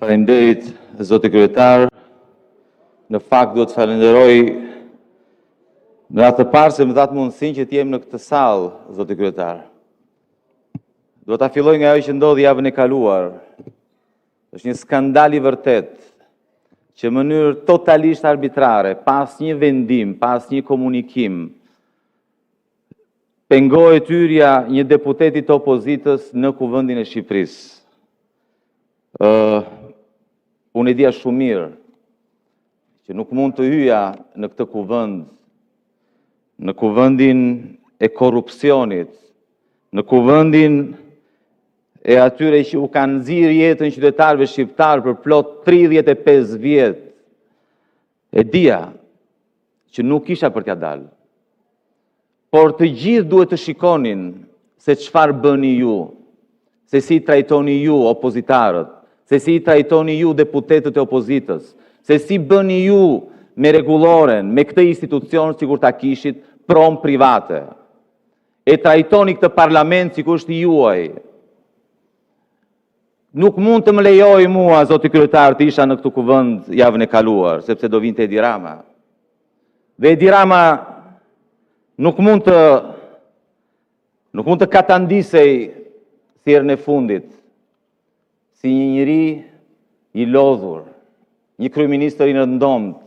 Faleminderit, zoti kryetar! Në fakt, dua t'ju falënderoj në radhë të parë se më dhatë mundësinë që të jem në këtë sallë, zoti kryetar! Dua ta filloj nga ajo që ndodhi javën e kaluar. Është një skandal i vërtetë që në mënyrë totalisht arbitrare, pa asnjë vendim, pa asnjë komunikim, pengohet hyrja e një deputeti të opozitës në Kuvendin e Shqipërisë. Unë e dija shumë mirë që nuk mund të hyja në këtë Kuvend, në Kuvendin e korrupsionit, në Kuvendin e atyre që u kanë nxirë jetën qytetarëve shqiptarë për plot 35 vjet. E dija që nuk kisha për t'ia dalë, por të gjithë duhet të shikonin se çfarë bëni ju, se si i trajtoni ju opozitarët, se si i trajtoni ju deputetët e opozitës, se si bëni ju me Rregulloren, me këtë institucion, sikur ta kishit pronë private. E trajtoni këtë Parlament sikur është juaji. Nuk mund të më lejohej mua, zoti kryetar, të isha në këtë Kuvend javën e kaluar, sepse do të vinte Edi Rama. Dhe Edi Rama nuk mund të katandisej si herën e fundit, si një njeri i lodhur, një kryeministër i rëndomtë,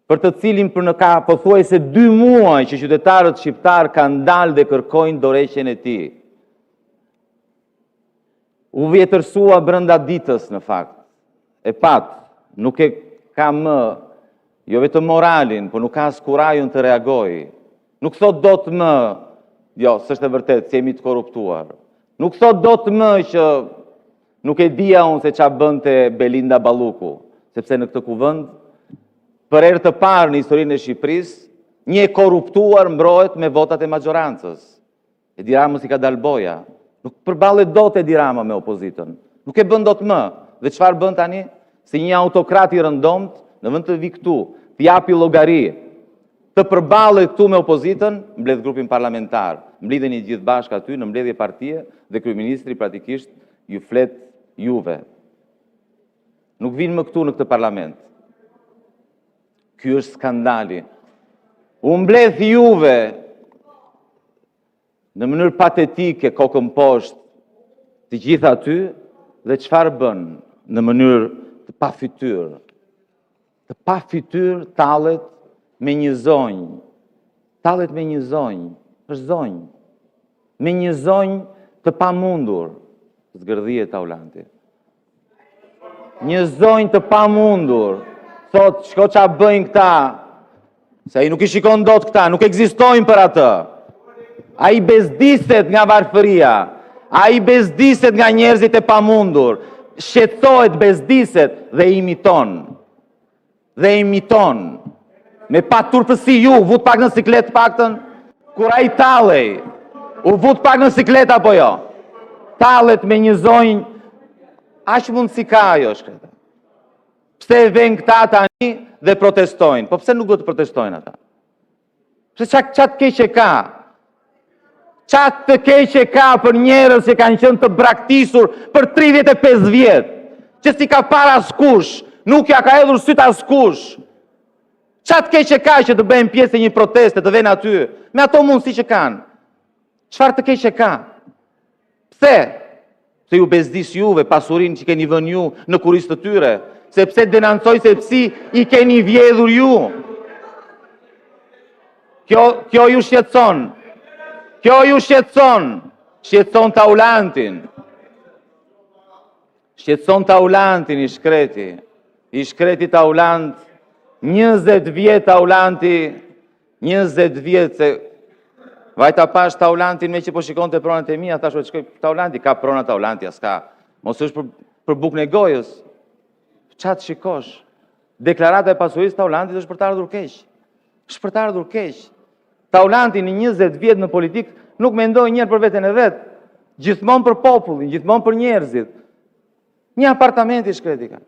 për të cilin ka pothuajse dy muaj që qytetarët shqiptarë kanë dalë dhe kërkojnë dorëheqjen e tij. U vjetërsua brenda ditës, në fakt. E patë, nuk e ka më jo vetëm moralin, por nuk ka as kurajën të reagojë. Nuk thotë dot më: jo, s'është e vërtetë, s'jemi të korruptuar. Nuk thotë dot më që nuk e dija unë se çfarë bënte Belinda Balluku, sepse në këtë Kuvend, për herë të parë në historinë e Shqipërisë, një e korruptuar mbrohet me votat e mazhorancës. Edi Ramës i ka dalë boja. Nuk përballet dot Edi Rama me opozitën, nuk e bën dot më. Dhe çfarë bën tani? Si një autokrat i rëndomtë, në vend të vijë këtu, të japë llogari, të përballet këtu me opozitën, mbledh grupin parlamentar. Mblidheni të gjithë bashkë aty në mbledhje partie dhe Kryeministri praktikisht ju flet juve. Nuk vijnë më këtu në këtë Parlament. Ky është skandali. Ju mbledh juve në mënyrë patetike, kokën poshtë, të gjithë aty, dhe çfarë bën në mënyrë të pafytyrë? Të pafytyrë tallet me një zonjë, tallet me një zonjë, është zonjë, me një zonjë të pamundur, zgërdhihet Taulanti, një zonjë të pamundur, thotë, shiko çfarë bëjnë këta, se ai nuk i shikon dot këta, nuk ekzistojnë për atë. Ai bezdiset nga varfëria, ai bezdiset nga njerëzit e pamundur, shqetësohet, bezdiset dhe i imiton. Dhe i imiton. Me paturpësi ju, u vutë pak në siklet të paktën? Kur ai tallej, u vutë pak në siklet apo jo? Tallet me një zonjë, aq mundësi ka ajo e shkreta. Pse e venë këta tani dhe protestojnë? Po pse nuk duhet të protestojnë ata? Pse ça, ça të keqe ka? Ça të keqe ka për njerëz që kanë qenë të braktisur për 35 vjet, që s'i ka parë askush, nuk ia ka hedhur sytë askush? Ça të keqe ka që të bëhen pjesë e një proteste, të venë aty, me ato mundësi që kanë? Çfarë të keqe ka? Pse? Se ju bezdis juve pasurinë që keni vënë ju në kurriz të tyre, sepse denoncojnë se si i keni vjedhur ju. Kjo, kjo ju shqetëson. Kjo ju shqetëson. Shqetëson Taulantin. Shqetëson Taulantin i shkreti. I shkreti Taulant 20 vjet Taulanti, 20 vjet se vajta pashë Taulantin meqë po shikonte pronat e mia, thashë, shkoj Taulanti, ka prona Taulanti, a s'ka. Mos është për, për bukën e gojës. Ça të shikosh? Deklarata e pasurisë Taulantit është për të ardhur keq. Është për të ardhur keq. Taulanti në 20 vjet në politikë nuk mendoi një herë për veten e vet. Gjithmonë për popullin, gjithmonë për njerëzit. Një apartament i shkreti ka.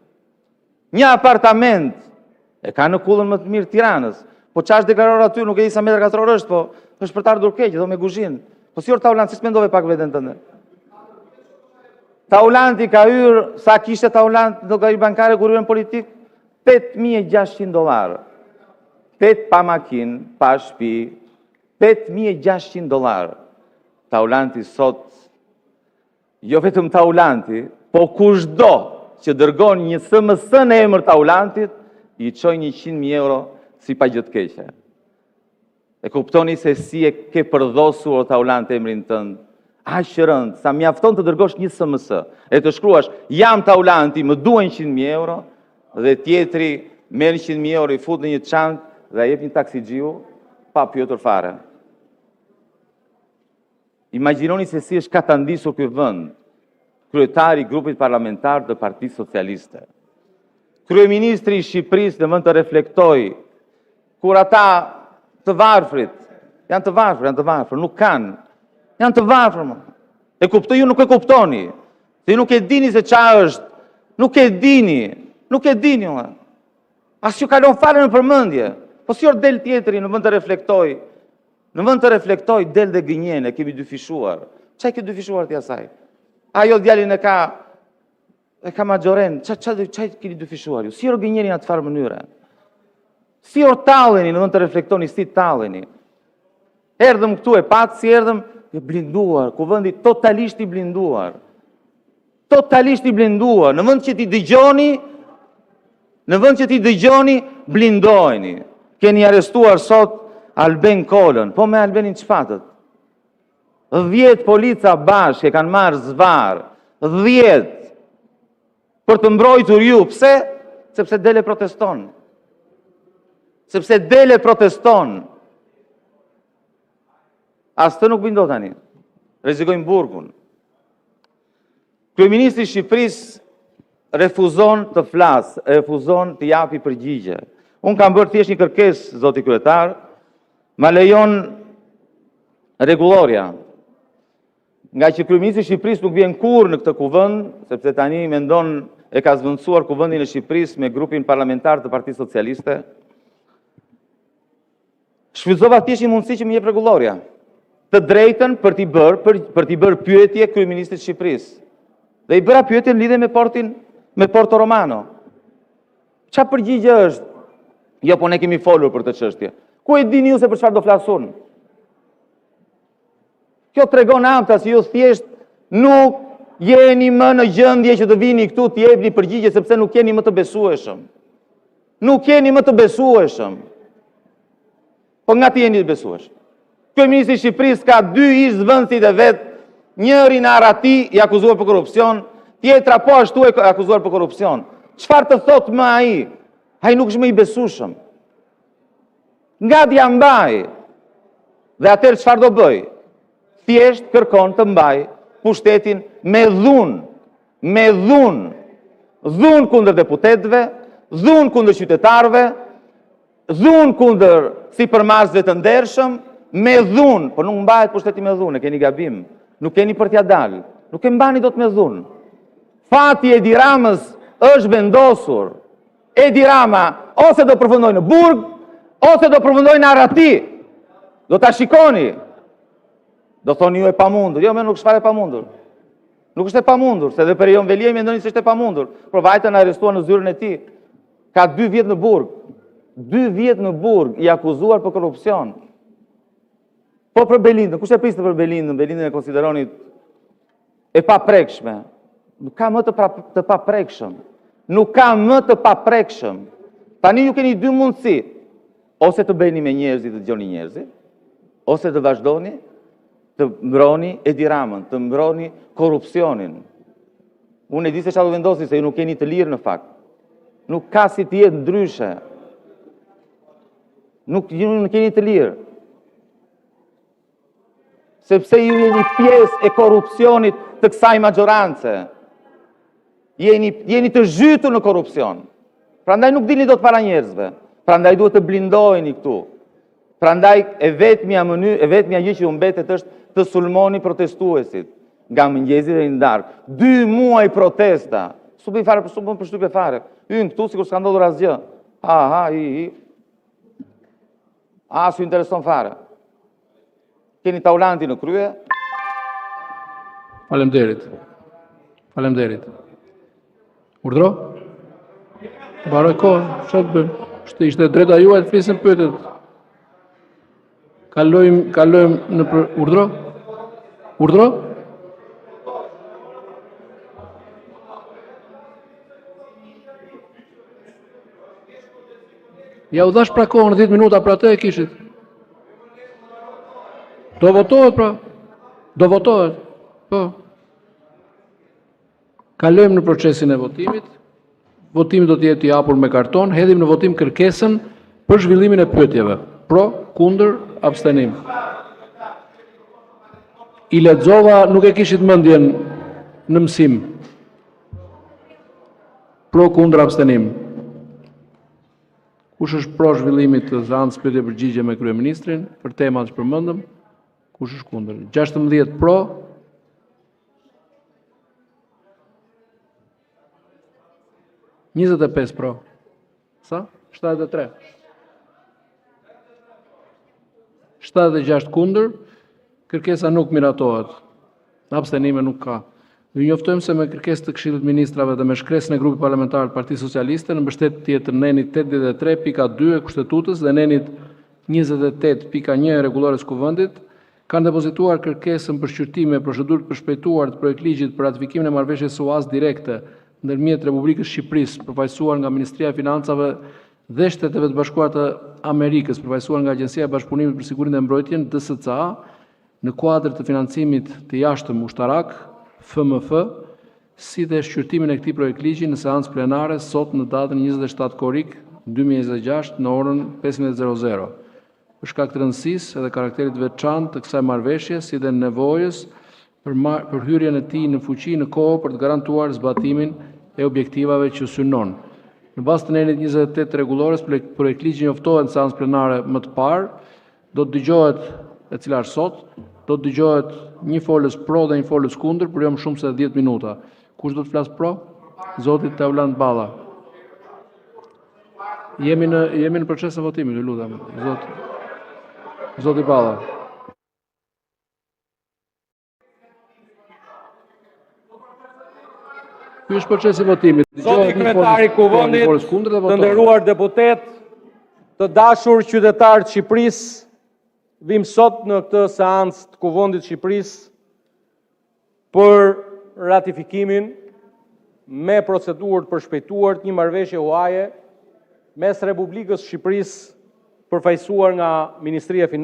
Një apartament e ka në kullën më të mirë të Tiranës. Po ça është deklaruar aty, nuk e di sa metra katror është, po është për të ardhur keq, dhomë me kuzhinë. Po si or Taulant, si s'mendove pak veten tënde? Taulanti ka hyrë, sa kishte Taulant në llogari bankare kur hyre në politikë? 8600 dollarë. 8 pa makinë, pa shtëpi, 8600 dollarë. Taulanti sot, jo vetëm Taulanti, po kushdo që dërgon një sms në emër të Taulantit, i çojnë 100.000 euro si pa gjë të keqe. E kuptoni se si e ke përdhosur, o Taulant, emrin tënd? Aq rëndë, sa mjafton të dërgosh një sms e të shkruash, jam Taulanti, më duhen 100.000 euro, dhe tjetri merr 100.000 euro, i fut në një çantë dhe ia jep një taksixhiu, pa pyetur fare. Imagjinoni se si është katandisur ky vend, kryetari i grupit parlamentar të Partisë Socialiste. Kryeministri i Shqipërisë në vend të reflektojë, kur ata të varfrit, janë të varfër, janë të varfër, nuk kanë, janë të varfër, më. E kuptoj, ju nuk e kuptoni, se ju nuk e dini se ça është, nuk e dini, nuk e dini, më. As ju kalon fare nëpër mendje, po si or del tjetri në vend të reflektojë, në vend të reflektojë, del dhe gënjen, e kemi dyfishuar. Ça i ke dyfishuar ti asaj? Ajo djalin e ka, e ka maxhoren, ça, ça, ça i keni dyfishuar ju? Si or gënjeni në atë farë mënyre? Si or talleni në vend të reflektoni, si talleni? Erdhëm këtu e patë, si erdhëm, i blinduar, kuvendi totalisht i blinduar. Totalisht i blinduar, në vend që t'i dëgjoni, në vend që t'i dëgjoni, blindoheni. Keni arrestuar sot Alben Kolën, po me Albenin ç'patët? 10 polica bashkë e kanë marrë zvarrë, 10 për të mbrojtur ju, pse? Sepse del e proteston. Sepse del e proteston. As këtë nuk bëjnë dot tani. Rrezikojnë burgun. Kryeministri i Shqipërisë refuzon të flasë, refuzon të japi përgjigje. Unë kam bërë thjesht një kërkesë, zoti kryetar, ma lejon rregullorja. Ngaqë kryeministri i Shqipërisë nuk vjen kurrë në këtë kuvend, sepse tani mendon e ka zëvendësuar kuvendin e Shqipërisë me grupin parlamentar të Partisë Socialiste, shfrytëzova thjesht një mundësi që më jep rregullorja, të drejtën për t'i bërë për, për t'i bërë pyetje kryeministrit të Shqipërisë. Dhe i bëra pyetje në lidhje me portin me Porto Romano. Ça përgjigje është? Jo, po ne kemi folur për këtë çështje. Ku e dini ju se për çfarë do flas unë? Kjo tregon haptas që ju thjesht nuk jeni më në gjendje që të vini këtu të jepni përgjigje sepse nuk jeni më të besueshëm. Nuk jeni më të besueshëm. Po nga të jeni të besueshëm? Kryeministri i Shqipërisë ka dy ish zëvendësit e vet, njëri në arrati i akuzuar për korrupsion, tjetra po ashtu e akuzuar për korrupsion. Çfarë të thotë më ai? Ai nuk është më i besueshëm. Nga t'ia mbajë? Dhe atëherë çfarë do bëjë? Thjesht kërkon të mbajë pushtetin me dhunë, me dhunë, dhunë kundër deputetëve, dhunë kundër qytetarëve, dhunë kundër sipërmarrësve të ndershëm, me dhunë, por nuk mbahet pushteti me dhunë, e keni gabim. Nuk keni për t'ia dalë. Nuk e mbani dot me dhunë. Fati i Edi Ramës është vendosur. Edi Rama ose do përfundojë në burg, ose do përfundojë në arrati. Do ta shikoni. Do thoni ju e pamundur. Jo, më nuk është fare e pamundur. Nuk është e pamundur, se dhe për Erion Veliaj mendoni se është e pamundur. Por vajtën arrestuan në zyrën e tij. Ka dy vjet në burg. Dy vjet në burg i akuzuar për korrupsion. Po për Belindën, kush e priste për Belindën? Belindën e konsideronit e paprekshme. Nuk ka më të, pra, të paprekshëm. Nuk ka më të paprekshëm. Tani ju keni dy mundësi. Ose të bëheni me njerëzit, të dëgjoni njerëzit, ose të vazhdoni të mbroni Edi Ramën, të mbroni korrupsionin. Unë e di se çfarë do vendosni, se ju nuk jeni të lirë në fakt. Nuk ka si të jetë ndryshe. Nuk ju nuk jeni të lirë. Sepse ju jeni pjesë e korrupsionit të kësaj maxhorance. Jeni, jeni të zhytur në korrupsion. Prandaj nuk dilni dot para njerëzve. Prandaj duhet të blindoheni këtu. Prandaj e vetmja mënyrë, e vetmja gjë që ju mbetet është të sulmoni protestuesit nga mëngjesi deri në darkë. Dy muaj protesta. S'u bëj fare, s'u bën përshtypje fare. Hyjnë këtu sikur s'ka ndodhur asgjë. Ha ha hi hi. A s'ju intereson fare. Keni Taulantin në krye. Faleminderit. Faleminderit! Urdhëro? Mbaroi koha, çfarë të bëjmë? Ishte e drejta juaj të flisnit në pyetje. Kalojmë në... Urdhëro? Urdhëro? Jua dhashë pra kohën, 10 minuta për atë e kishit. Do të votohet, pra. Do të votohet. Po. Kalojmë në procesin e votimit. Votimi do të jetë i hapur me karton. Hedhim në votim kërkesën për zhvillimin e pyetjeve. Pro? Kundër? Abstenim? I lexova, nuk e kishit mendjen në mësim. Pro? Kundër? Abstenim? Kush është pro zhvillimit të seancës pyetje-përgjigje me Kryeministrin për temat që përmendëm? Kush është kundër? 16 pro. 25 pro. Sa? 73. 76 kundër. Kërkesa nuk miratohet. Abstenime nuk ka. Ju njoftojmë se me kërkesë të Këshillit të Ministrave dhe me shkresën e Grupit Parlamentar të Partisë Socialiste, në mbështetje të nenit 83, pika 2, të Kushtetutës dhe nenit 28, pika 1, të Rregullores së Kuvendit, kanë depozituar kërkesën për shqyrtimin me procedurë të përshpejtuar të projektligjit “Për ratifikimin e marrëveshjes së huas direkte ndërmjet Republikës së Shqipërisë, përfaqësuar nga Ministria e Financave dhe Shteteve të Bashkuara të Amerikës, përfaqësuar nga Agjencia e Bashkëpunimit për Sigurinë e Mbrojtjes (DSCA), në kuadër të financimit të jashtëm ushtarak (FMF)”, si dhe shqyrtimin e këtij projektligji në seancë plenare sot, në datën 27 korrik 2026, në orën 15:00. Për shkak të rëndësisë dhe karakterit të veçantë të kësaj marrëveshjeje, si dhe nevojës për hyrjen e tij në fuqi në kohë për të garantuar zbatimin e objektivave që synon. Në bazë të nenit 28 të Rregullores, projektligji njoftohet në seancën plenare më të parë, e cila është sot. Do të dëgjohet një folës pro dhe një folës kundër për jo më shumë se 10 minuta. Kush do të flasë pro? Zoti Taulant Balla. Jemi në procesin e votimit, ju lutem! Zoti Balla. Ky është procesi i votimit. Zoti Kryetar i Kuvendit, Të nderuar deputetë, Të dashur qytetarë të Shqipërisë, Vijmë sot në këtë seancë të Kuvendit të Shqipërisë për ratifikimin me procedurë të përshpejtuar të një marrëveshjeje huaje mes Republikës së Shqipërisë, përfaqësuar nga Ministria e Financave.